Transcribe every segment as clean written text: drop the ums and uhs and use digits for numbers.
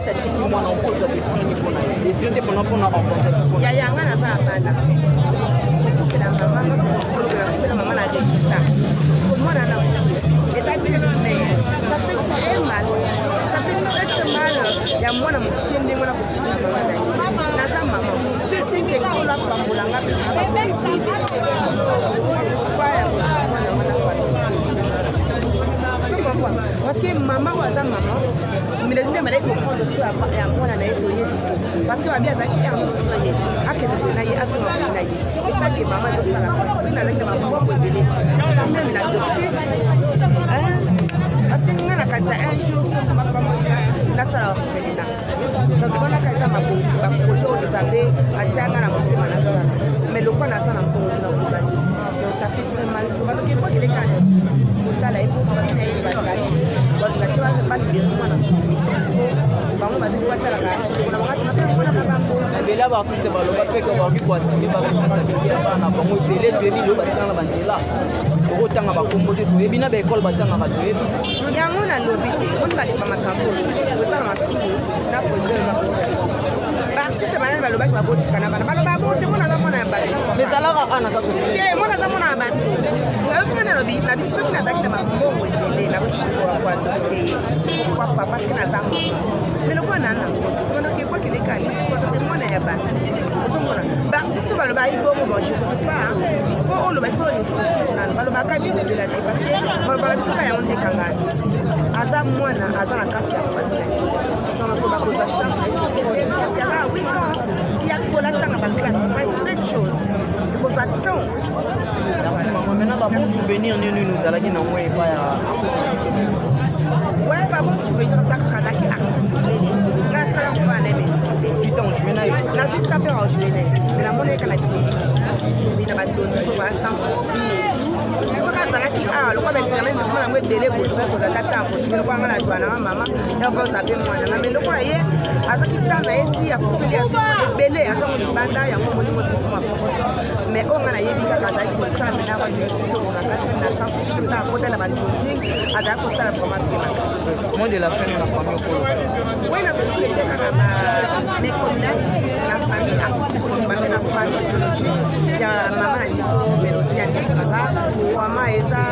Asi atiki mwana, okozwa décision nini mpona ye? Décision te mpona organisation, mpona Yaya, nga naza na bana. Kokufela mama, kolobela kufela mama na regretter mwana na moke eza bien, mais ça fait très mal, ça fait très très mal ya mwana moke ndenge wana kokufela mama na ye. Naza mama, so esengi ekolo apambolanga, apesaka bapolisi ya mwana wana, parce que mama oyo aza mama melodi nde balaki koprendre soin ya mwana na ye. Toyebi te, parce que babi azalaki aire nyonso na ye, akende boye na ye, azonga boye na ye. Etake mama ezosala mpasi. Soki nazalaki na bambongo ebele, même na adopte, parce que nga nakanisa un jour soki bapambola, nasala orphelinat. Donc wana eza mabongisi, baprojet oyo Nzambe atianga na motema nasala, mais lokwa naza na mbongo te, nakoba te. Donc ça fait très mal. Baloki ebwakeleka kotala ye, po famille na ye bazali balinga te balibérer mwana. Bango bazali batalaka mpona bango mpona bango. Ebele ya baartiste baloba mpe ke bakoki koassumer baresponsabilité ya bana na bango. Ebele toyebi lelo batikana na banzela, tokotanga bakombo te, toyebi na baekole batangaka, toyebi. Yango nalobi te, oni bato bamakambo oza na masumu na président. Baartiste banani balobaki babotika na bana, baloba bo te, mwana aza mwana ya bato. Mais ezalaka kaka na kaka. Te, mwana aza mwana ya bato. Nayoki nga nalobi na biso, soki nazalaki na bambongo ebele, nakoki koadopter ye, pourquoi pas, parce que naza mama. Mais lokola na nango te, tobandoki ebwakeleka lisu, aza mpe mwana ya bato. Ozomona baartiste baloba ayi bongo. Bon, je sais pas, po oloba il faut réfléchir nano. Balobaka bilobela te, parce que baloba na biso ka yango nde ekanga biso. Aza mwana, aza na kati ya famille na ye, donc akoba kozwa charge na ye, c'est trop dur, parce que aza na 8 ans, ti akola, ntanga baclasse, plein de choses, ekozwa temps. Merci mama. Maintenant, babon souvenir nini ozalaki nango epai ya artiste na biso? Ouais, babon souvenir eza kaka azalaki artiste monene. Nga natikala kofana na ye meliki te. Ozwi ntango jouer na ye? Nazwi ta mpe ajouer na ye, mais namoni ye kaka na bilili mais na banzoto po ba sans souci et tout. Soki azalaki awa, lokola bainternet komona yango ebele boye, tokoki kozala ta ntango kojouer lokola nga na joa nanga mama yako oza mpe mwana nga. Mais lokola ye azwaki temps na ye ti ya kofeli, azwi ebele, azwango libanda yango, omoni ngo biso mwa pokoso. Mais oyo nga nayebi kaka, azalaki kosala mpena kitoko makasi na sans souci. Mpe ntango akota na banjoting, azalaki kosala vraiment bien makasi. Mot de la fin na famille okolo? Oui, nazosouhaiter kaka mes condoléances na famille artistique otumba mpe na famille biologique ya mama na biso Melodi ya Ndekanga. Vraiment eza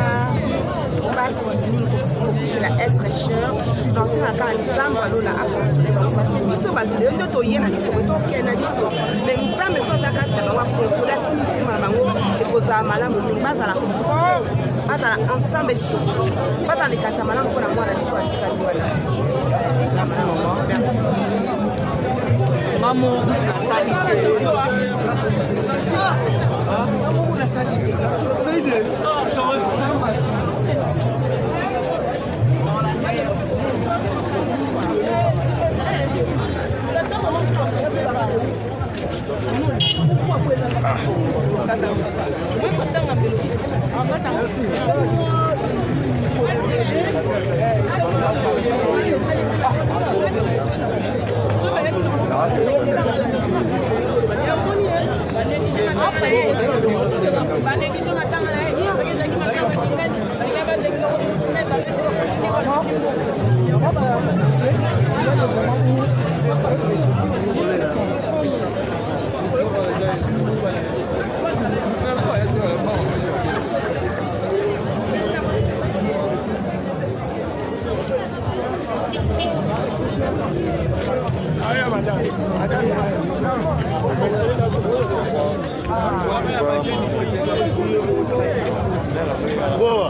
mpasi mingi kokufela être cher. Nasenga kaka Nzambe alola aconsoler bango, parce que biso bato lelo nde toye na biso boye, tokende na biso, mais Nzambe so aza kati na bango, aconsoler, asimbi mitema na bango, ekozala malamu mingi. Bazala fort, bazala ensemble, surtout bazala likanisa malamu mpona mwana biso atikali wana. Merci mama. Merci. Mamo nasali te, mamo nasali te. Ah, Boa.